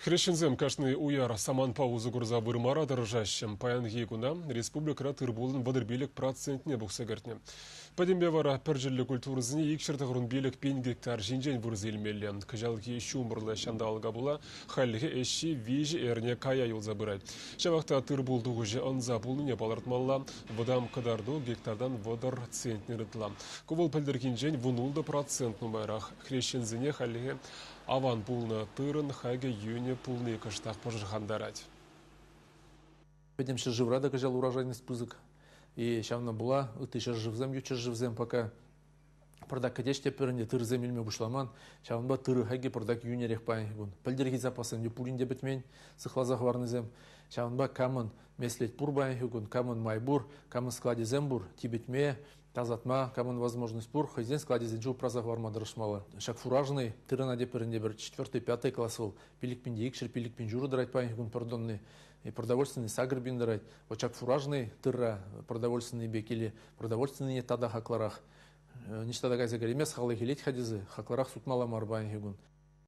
Хресченсем кашни уяр самантпа усӑ курса вырмара тӑрӑшаҫҫӗ. Паянхи куна республикӑра тыр-пулӑн 35 процентне пухса кӗртнӗ. Пӗтӗмпе вара пӗрчӗллӗ культурӑсене 295 пин гектар ҫинчен вырса илмелле. Кӑҫалхи ҫумӑрлӑ ҫанталӑка пула хальлӗхе ӗҫҫи 3 эрне кая юлса пырать. Ҫавах та тыр-пул тухӑҫӗ ӑнса пулнине палӑртмалла. Вӑтам кӑтарту гектартан 30 центнер ытла. Ку вӑл пӗлтӗрхинчен 16 процент нумайрах. Хресченсене хальлӗхе аван пулнӑ тырӑн хакӗ йӳнӗ пулни кӑштах пӑшӑрхантарать. Пӗтӗм ҫӗршывра та кӑҫал урожайность пысӑк. И ҫавна пула ытти ҫӗршывсем, ют ҫӗршывсем пока пӑртак кӗтеҫ те пӗрӗнте тырӑсем илме пуҫламан. Ҫавӑнпа тырӑ хакӗ пӑртак йӳнӗрех паянхи кун. Пӗлтӗрхи запассем те пурин те пӗтмен, сыхласа хӑварнисем. Ҫавӑнпа камӑн меслет пур паянхи кун, камӑн май пур, камӑн складӗсем пур, типӗтме, тасатма камӑн возможность пур, хӑйсен складӗсенче упраса хӑварма тӑрӑшмалла. Ҫак фуражный тырӑна тепӗринте пӗр четвертый, пятый класс вӑл 5200, 5000 ҫурӑ тӑрать паянхи кун пӗр тонни. И продовольственный сакӑр пин тӑрать. Вот ҫак фуражный тырра продовольственный пек или продовольственныйне тата хаклӑрах. Ниҫта та кайса кӗреймест, халӑх илет-ха тесе хаклӑрах сутмалла мар паянхи кун.